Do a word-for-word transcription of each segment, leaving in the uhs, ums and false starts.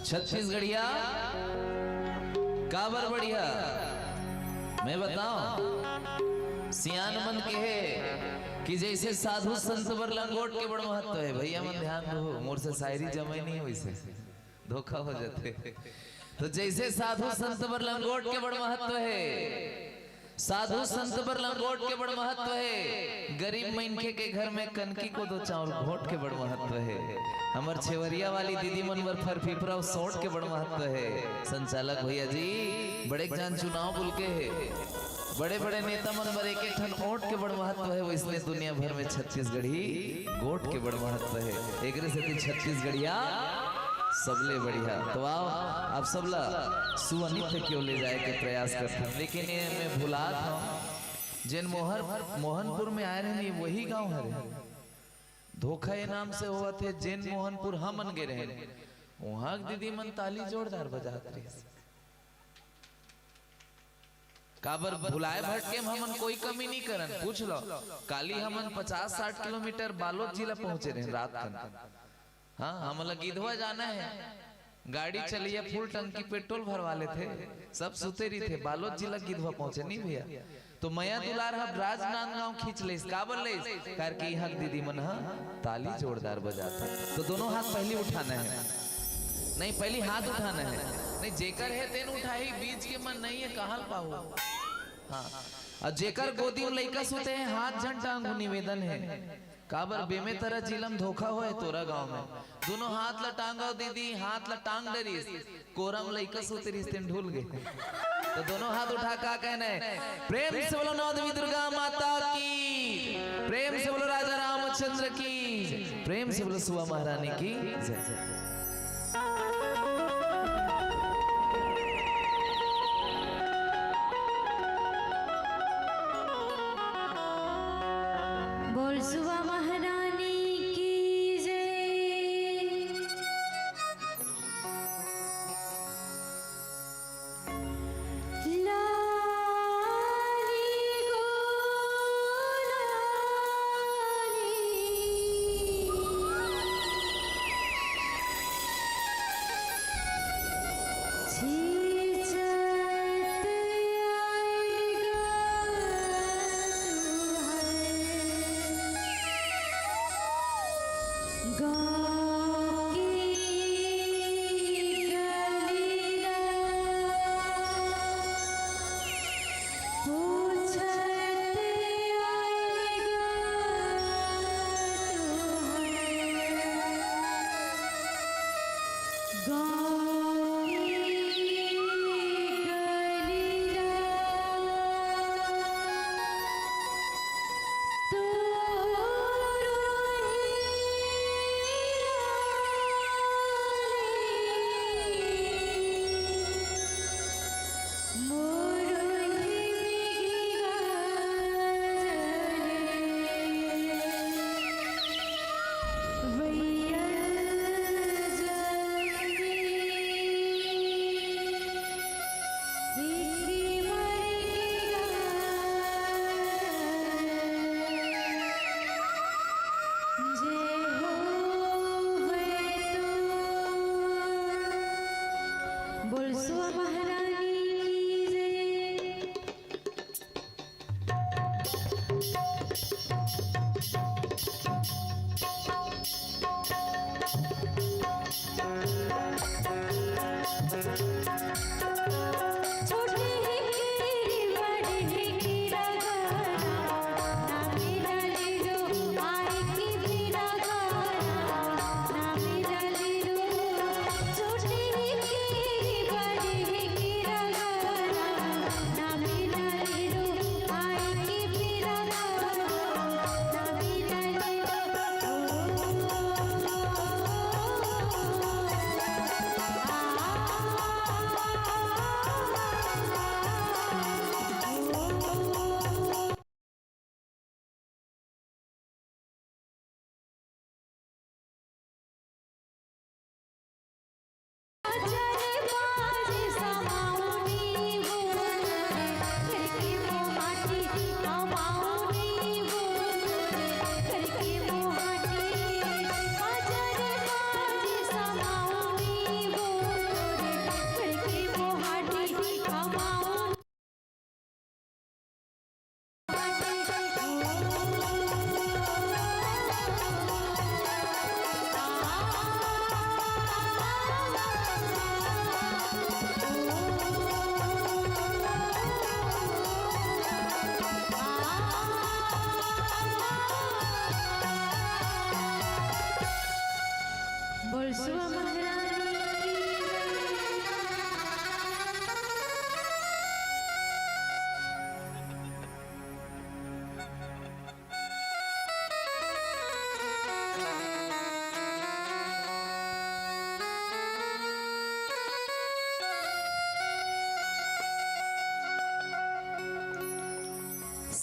छत्तीसगढ़िया काबर बढ़िया? मैं बताओं, सियान मन कहे कि जैसे साधु संत बर लंगोट के बड़ महत्व है। भैया मन ध्यान दो, मोर से शायरी जमे नहीं, वैसे धोखा हो जाते। तो जैसे साधु संत बर लंगोट के बड़ महत्व है, साधु संत बर लंगोट के बड़ महत्व हे। गरीब मनखे के घर में कनकी कोदो चाउर घोट के बड़ महत्व हे। हमर छेवरिया वाली दीदी मन बर फर फिफरा अउ सोंठ के बड़ महत्व हे। संचालक भैया जी, बड़े जान चुनाव बुल के हे, बड़े बड़े नेता मन बर एक एक ठन ओंठ के बड़ महत्व हे। वैसने दुनिया भर में छत्तीसगढ़ी गोठ के बड़ महत्व हे। एकरे सेती छत्तीसगढ़िया सबले बढ़िया। तो आओ, आप सबला सुआ नृत्य के ओर ले जाए के प्रयास करथन, लेकिन ये मैं भुलात हूँ, जेन मोहर मोहनपुर में आए रहे, वही गांव हरे। धोखा ये नाम से होवत हे, जेन मोहनपुर हमन गे रहे, वहां के दीदी मन ताली जोरदार बजात रहिस। काबर भुलाए भटके में हमन कोई कमी नहीं करन। पूछ लो, काली हमन पचास साठ किलोमीटर बालोद जिला पहुंचे रहे रात कन। हाँ, हमला गिधवा जाना है। गाड़ी चलिया, फुल टंकी पेट्रोल भरवा लेथे, सब सुते रहिथे, बालोद जिला गिधवा पहुंचे नहीं भैया। तो मया दुलार ह राजनांदगांव खींच लेस। काबर लेस? करके इहां के दीदी मन ह ताली जोरदार बजाथे। तो दोनों हाथ पहली उठाना है। नहीं, पहली हाथ उठाना है। नहीं, जेकर है तेन उठाही, बीच के मन नहीं है, कहां ल पाहू? हाँ। अउ जेकर गोदी में लइका सुते हे, हाथ झन टांगू, निवेदन हे। काबर बेमेतरा जिला म धोखा होय तोरा गांव में। दोनों हाथ ला टांगव दीदी, हाथ ला टांग डरिस, कोरा म लइका सुते रिहिस तेन ढुल गे। तो दोनों हाथ उठा का कहना है? प्रेम से बोलो नौ देवी दुर्गा माता की, प्रेम से बोलो राजा रामचंद्र की, प्रेम से बोलो सुआ महारानी की जय। बोल सुआ महारानी की जय। लाली गो लाली, छींचत आएगा तू है। गाँव की गली ना पूछत आएगा तू है। गाँव की गली ना बोल सुआ महारानी की जय।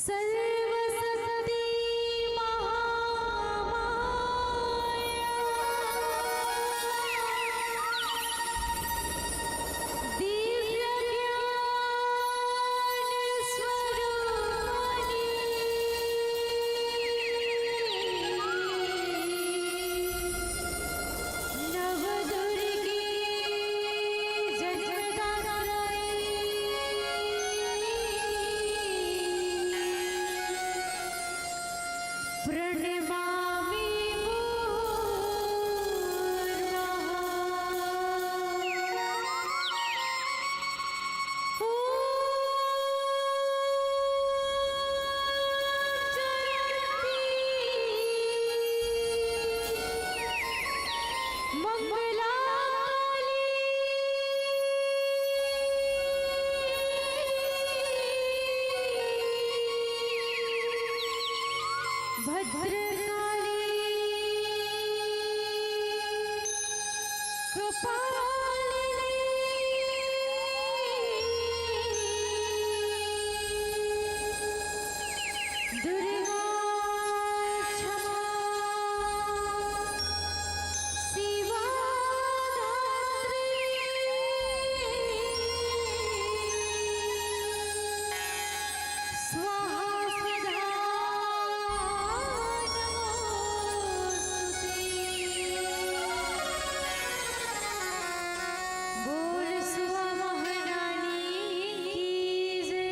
सर्वशक्ति महामाया दिव्य ज्ञान स्वरूपिणी नवदुर्गे जगदात्रे प्रणमामि मुहुर्मुहुः। ॐ जयन्ती मंगलाकाली भद्रकाली कपालिनी दुर्गा क्षमा शिवा धात्री स्वाहा सदा नमोस्तुते। बोल सुवा महारानी की जय।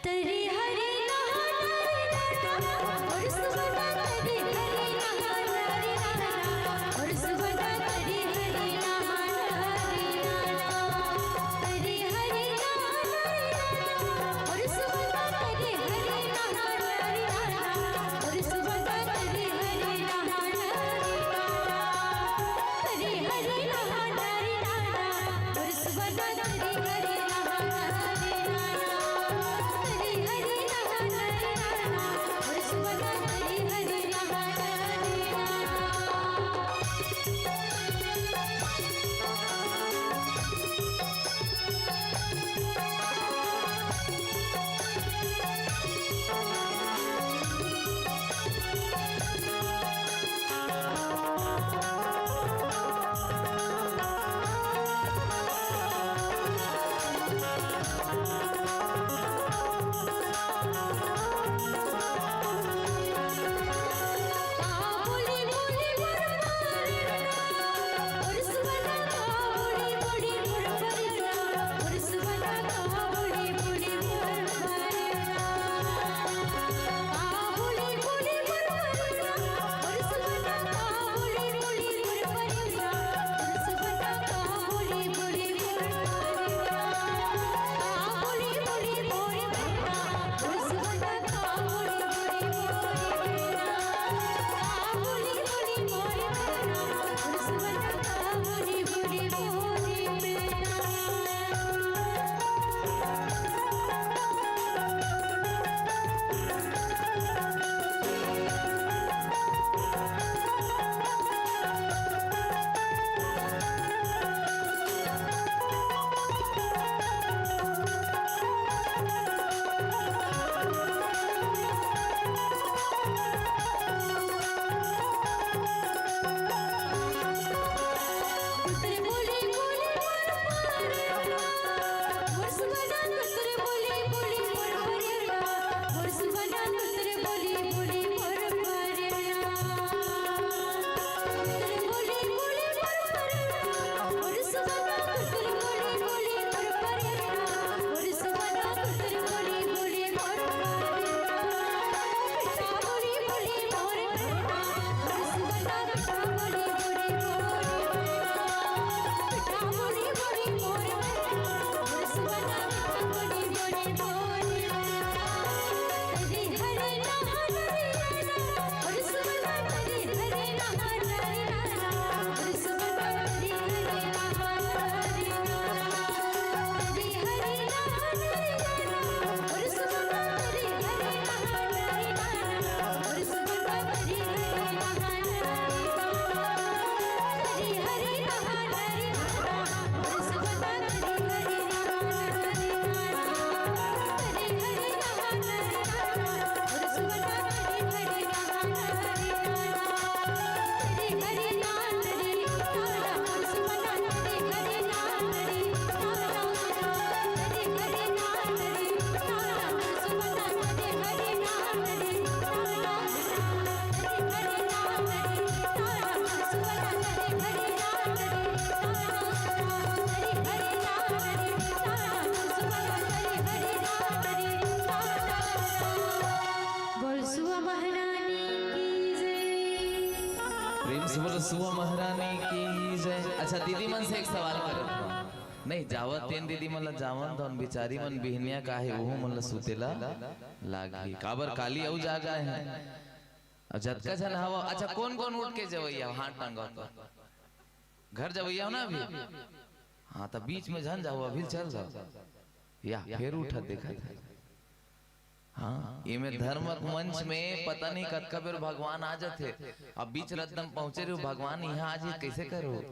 तरी हरी नहा नरी नहा, और सुबह तरी हरी नहा नरी नहा, और सुबह तरी हरी नहा नरी नहा, तरी हरी नहा नरी नहा, और सुबह तरी हरी नहा नरी नहा, और सुबह तरी हरी नहा नरी नहा, तरी हरी नहा नरी नहा। बोल सुआ महारानी की जय। प्रेम से बोलो सुआ महारानी की जय। अच्छा, दीदी मन से एक सवाल करत हूँ। नहीं, जावत तेन दीदी मन ला जावन दौन, बिचारी मन बिहनिया का हे, ओहू मन ला सुतेला लागही। काबर काली अउ जागा हे। अब जतका झन हवा, अच्छा, कौन कौन उठ के जवैया, हाथ टांगा तो। घर जवैया हो ना अभी? हाँ, तो बीच में झन जाओ, अभी चल जाओ। या, फिर उठत देखत हे। हाँ, एमे धर्मक मंच में पता नहीं कतका बेर भगवान आ जाथे। अब बीच रद्दम पहुंचे रहो, भगवान यहाँ आज ये कैसे करो?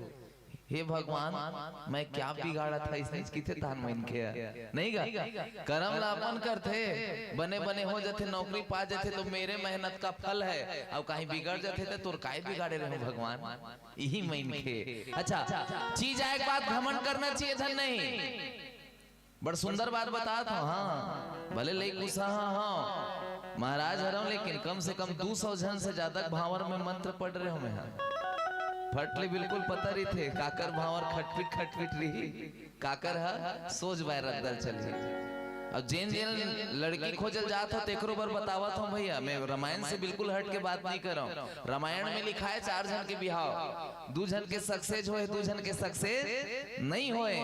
हे भगवान, मैं क्या बिगाड़ा था, इसने किथे तान मन के है? नहीं गा? करम ला अपन करथे, बने बने हो जाथे, नौकरी पा जाथे तो मेरे मेहनत का फल है। अब कहीं बिगड़ जाथे तो तोर काय बिगाड़े रहे भगवान? यही मन के। अच्छा, चीज आए के बाद घमंड करना चाहिए धन नहीं। बड़ सुंदर बात बतात हो। हाँ, भले लई गुस्सा, हाँ, हाँ, महाराज हरव, लेकिन कम से कम दू सौ झन से ज्यादा भांवर में मंत्र पढ़ रहे हो मैं, हाँ। फटली बिल्कुल पता रही थे, काकर भांवर खटपिट खटपिट रही, काकर हा सोच बाय रद्दल चली। अब जेन जेन लड़की खोजल जात हो, तेकरो बर बतावत हूँ भैया, मैं रामायण से बिल्कुल हट के बात नहीं कर रहा हूँ। रामायण में लिखा है, चार झन के बिहाव, दू झन के सक्सेस होए, दू झन के सक्सेस नहीं होए।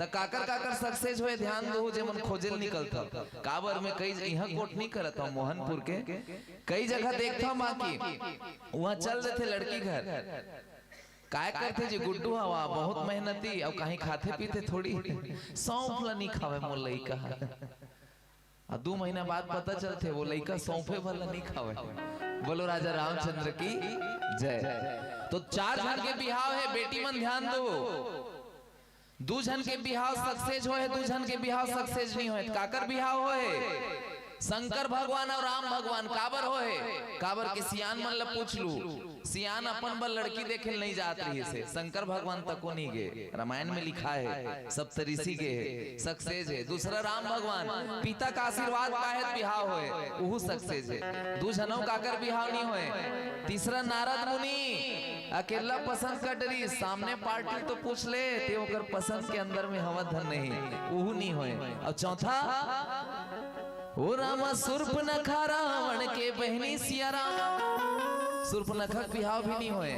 त काकर काकर सक्सेस होए, ध्यान दो, जे मन खोजल निकलत हो। काबर में कई, यहाँ कोट नहीं करत हूँ, मोहनपुर के कई जगह देखता हूँ, बाकी वहाँ चल देथे लड़की घर। काय करथे जी गुड्डू हवा, बहुत मेहनती, अउ कहीं खाथे पीथे थोड़ी। सौंफ ल नहीं खावे मोर लइका ह। आ दू महीना बाद पता चलथे, वो लइका सौंफे भर ल नहीं खावे। बोलो राजा रामचंद्र की जय। तो चार झन के बिहाव है, बेटी मन ध्यान दो। दू झन के बिहाव सक्सेस होए, दू झन के बिहाव सक्सेस नहीं होए। काकर बिहाव होए? शंकर भगवान अउ राम भगवान। काबर होए? काबर के सियान मन ल पूछ लू, सियान अपन बर लड़की देखे ल नहीं जात रहिस हे, शंकर भगवान तको नहीं गे। रामायण में लिखा है, सप्तऋषि गे हे, सक्सेस हे। दूसरा राम भगवान, पिता का आशीर्वाद पाहे त बिहाव होए, उहू सक्सेस हे। दू झनों काकर बिहाव नहीं होए। तीसरा नारद मुनि, अकेला पसंद कर डरिस, सामने पार्टी तो पूछ ले, ते ओकर पसंद के अंदर में हवत धन नहीं, उहू नहीं होए। अउ चौथा, ओ रामा सूर्पनखा रावण के बहिनी सिया राम। सूर्पनखा के बिहाव भी नहीं होए।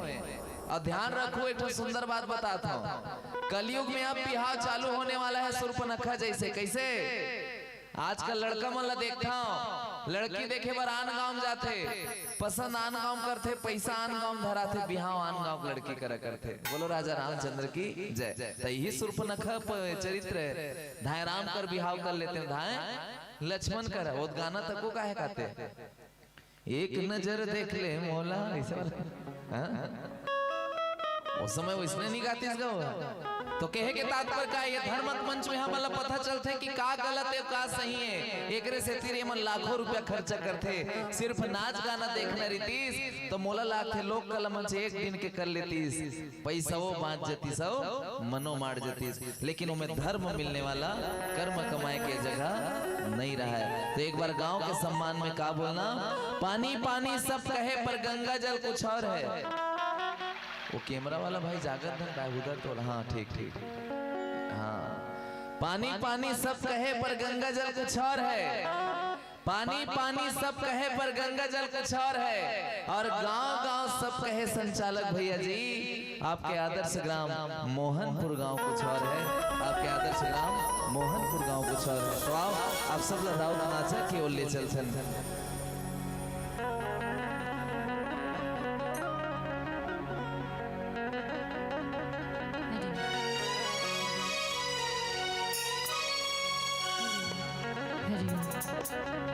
अउ ध्यान रखो, एक ठो सुंदर बात बतात हूँ, कलयुग में अब बिहाव चालू होने वाला है सूर्पनखा जैसे। कैसे? आजकल लड़का मन ला देखथंव, लड़की देखे बर आन गांव म जाथे, पसंद आन गांव म करथे, पैसा आन गांव म धराथे, बिहाव आन गांव के लड़की करा करथे। बोलो राजा रामचंद्र की जय। त इही सूर्पनखा प-, चरित्र हे। धाय राम कर बिहाव कर लेते, धाय लक्ष्मण कर। वो गाना तको काहे गाथे? एक नजर देख ले मोला, ऐसे वाला। हाँ? उस समय वैसने नहीं गातिस गा। तो कहे के तात्पर्य का, ये धर्म के मंच में हमन ला पता चलथे कि का गलत हे, का सही हे। एकरे सेती ये मन लाखों रुपया खर्चा करथे, सिर्फ नाच गाना देखना रहितिस, तो मोला लागथे लोक कला मंच एक दिन के कर लेतिस। पैसा वो बांच जतिस अउ मनो मार जतिस, लेकिन ओमे धर्म मिलने वाला, कर्म कमाए के जगह नहीं रहा है। तो एक बार गांव के सम्मान में का बोलना, पानी पानी सब कहे पर गंगा जल कुछ और है। वो कैमरा वाला भाई जागत धन का उधर तो, हाँ, ठीक, ठीक, हाँ। पानी पानी सब कहे पर गंगा जल कुछ और है, पानी पानी सब कहे पर गंगा जल कुछ और है, और गांव गांव सब कहे संचालक भैया जी, आपके आदर्श ग्राम मोहनपुर गांव कुछ और है, आपके आदर्श ग्राम मोहनपुर गांव कुछ और है। तो आओ, आप सब ला राउत नाचा के ओर ले चलथन।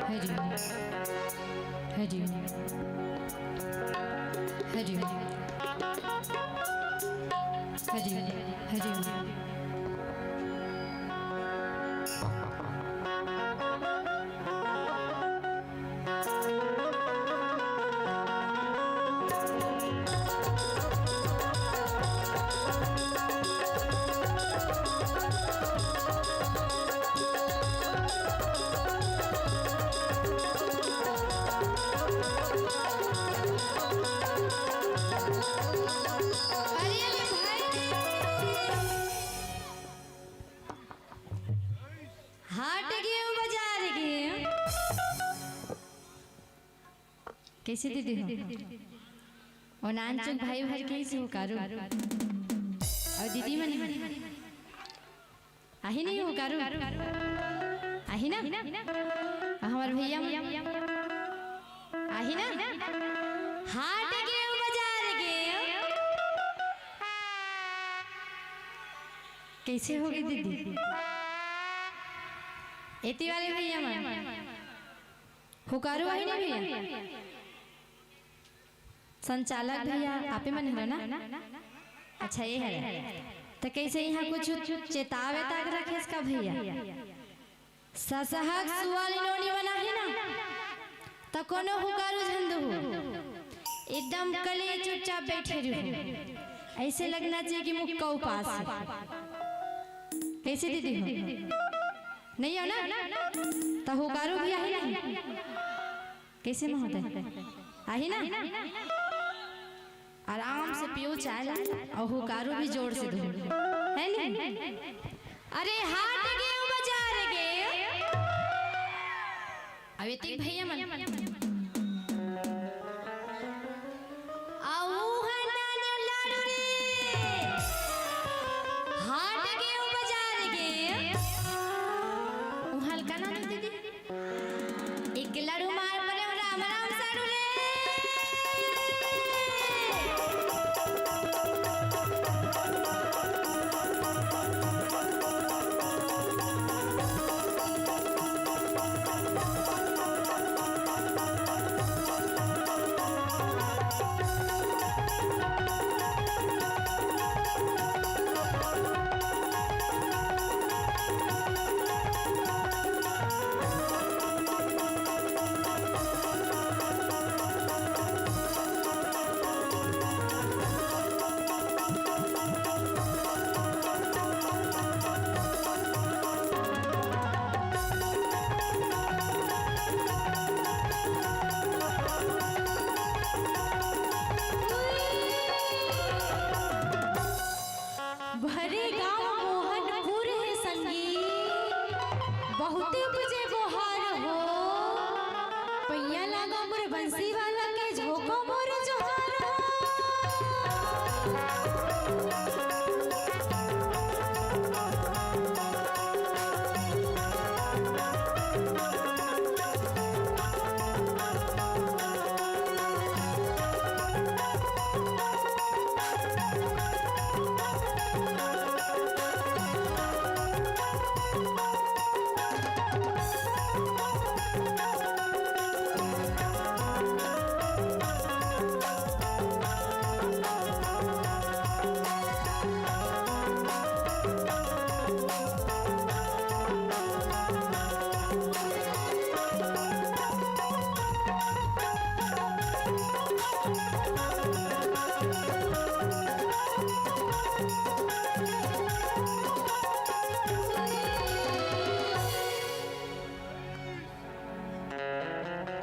हरि ओम। हरि ओम। हरि ओम। हरि ओम। हरि ओम। हरि ओम। अरे, अरे भाई, हाट गेंव बजार गेंव। कैसे दीदी हो? ओ नानचुक भाई भर कैसे हो कारू? और दीदी मन? आही नहीं हो कारू? आही ना? हमार भैया मन? आही ना? हाट गेंव बजार गेंव। कैसे होगे दीदी? एती वाले भैया मन? हुकारू आही ना भैया? संचालक भैया, आपे मन हरे ना? अच्छा, ये हरे। त कैसे यहाँ कुछ चेतावे ताक रखेस का भैया? ससहक सुवाली नोनी बना है ना? त कोनो हुकारू झन दुहू। एकदम कले चुपचाप बैठे रहू। ऐसे लगना चाहिए कि मुक्का उपास है। कैसे दीदी हो? नहीं हो ना? त हुकारू भी आही ना? कैसे महोदय? आही ना? आराम से पियो चाय ला, और हुकारू भी जोर से दो। है नी? अरे हाट गेंव बजार गेंव। अबे तें भैया मन। अऊ हन नानी लाडू रे। हाट गे ओ बाजार गे। उहाँ ल का नानी दीदी? एक लाडू मार परे राम राम साडू रे। भरे गांव मोहनपुर हे संगी, बहुते उपजे बोहार हो। पैया लागा मोर बंसी वाला के, झोंको मोर जोहार हो।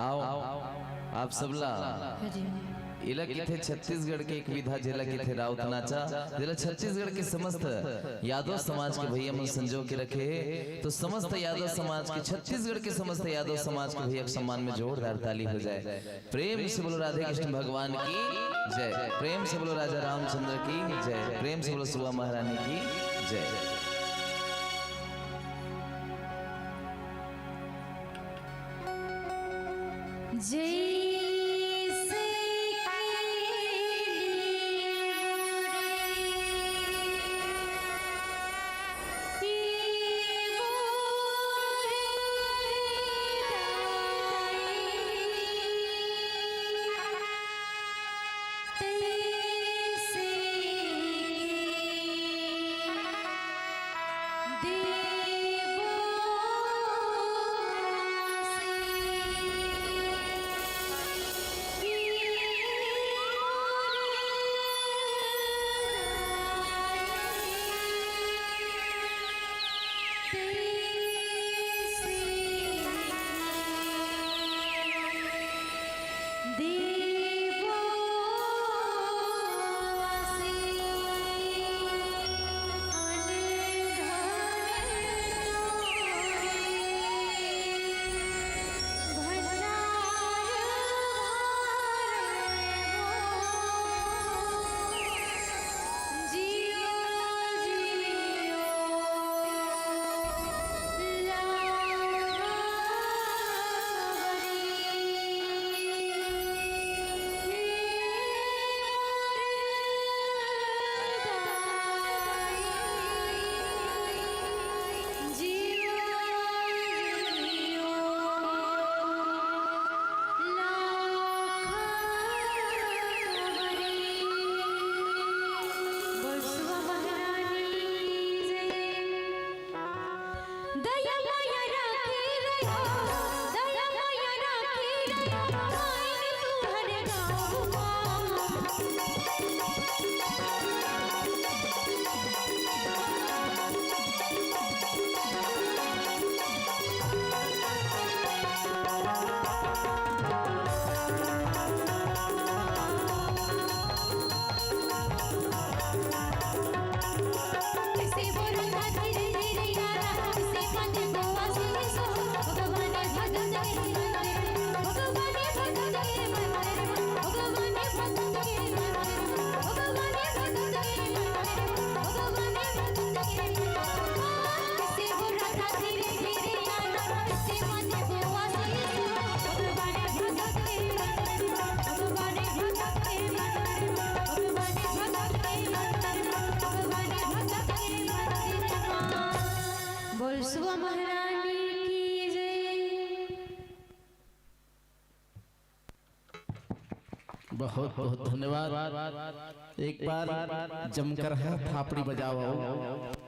आओ, आप सबला। हरि ओम। एला कथे छत्तीसगढ़ के एक विधा, जेला कथे राउत नाचा, जेला छत्तीसगढ़ के समस्त यादव समाज के भैया मन संजो के रखे हे। तो समस्त यादव समाज के, छत्तीसगढ़ के समस्त यादव समाज के भैया के सम्मान में जोरदार ताली हो जाए। प्रेम से बोलो राधे कृष्ण भगवान की जय, प्रेम से बोलो राजा रामचंद्र की जय, प्रेम से बोलो सुआ महारानी की जय। जैसे बहुत बहुत धन्यवाद। एक बार जमकर हाथ थापड़ी बजाओ।